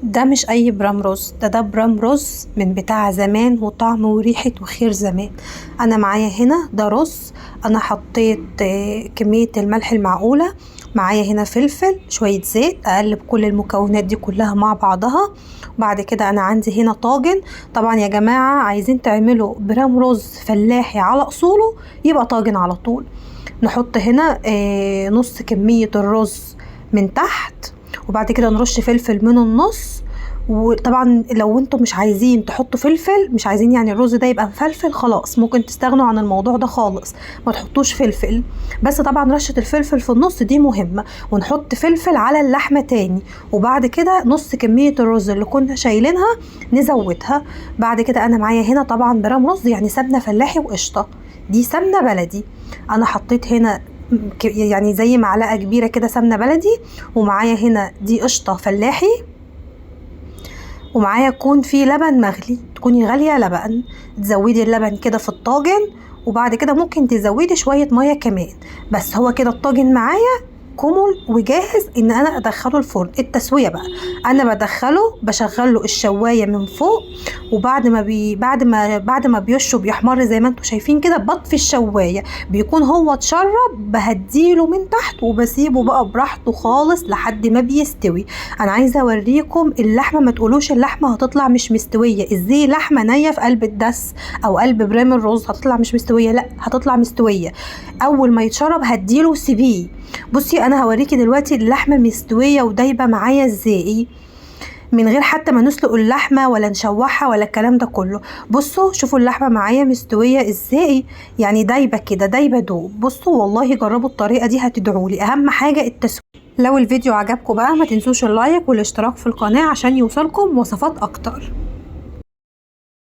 ده مش اي برام رز، ده برام رز من بتاع زمان وطعم وريحة وخير زمان. انا معايا هنا ده رز، انا حطيت كمية الملح المعقولة، معايا هنا فلفل، شوية زيت، اقلب كل المكونات دي كلها مع بعضها. بعد كده انا عندي هنا طاجن. طبعا يا جماعة عايزين تعملوا برام رز فلاحي على اصوله يبقى طاجن على طول. نحط هنا نص كمية الرز من تحت، وبعد كده نرش فلفل من النص. وطبعا لو انتم مش عايزين تحطوا فلفل، مش عايزين يعني الرز ده يبقى مفلفل، خلاص ممكن تستغنوا عن الموضوع ده خالص، ما تحطوش فلفل. بس طبعا رشة الفلفل في النص دي مهمة. ونحط فلفل على اللحمة تاني، وبعد كده نص كمية الرز اللي كنا شايلينها نزودها. بعد كده انا معايا هنا طبعا برام رز، يعني سمنة فلاحي وقشطة، دي سمنة بلدي. انا حطيت هنا يعني زي معلقة كبيرة كده سمنة بلدي، ومعايا هنا دي قشطة فلاحي، ومعايا يكون في لبن مغلي، تكوني غالية لبن، تزودي اللبن كده في الطاجن، وبعد كده ممكن تزودي شوية مية كمان. بس هو كده الطاجن معايا كمل وجاهز ان انا ادخله الفرن. التسوية بقى انا بدخله، بشغله الشواية من فوق، وبعد ما بي بعد ما بعد ما بيشرب بيحمر زي ما انتم شايفين كده، بطفي الشواية، بيكون هو اتشرب، بهديله من تحت وبسيبه بقى براحته خالص لحد ما بيستوي. انا عايزة اوريكم اللحمة، ما تقولوش اللحمة هتطلع مش مستوية، ازاي لحمة نية في قلب الدس او قلب برام الرز هتطلع مش مستوية؟ لا، هتطلع مستوية. اول ما يتشرب هديله وسيبيه. بصي انا هوريكي دلوقتي اللحمة مستوية ودايبه معايا ازاي، من غير حتى ما نسلق اللحمة ولا نشوحها ولا الكلام ده كله. بصوا شوفوا اللحمة معايا مستوية ازاي، يعني دايبه كده، دايبه دوب. بصوا والله جربوا الطريقة دي هتدعولي. اهم حاجة التسوية. لو الفيديو عجبكم بقى ما تنسوش اللايك والاشتراك في القناة عشان يوصلكم وصفات اكتر.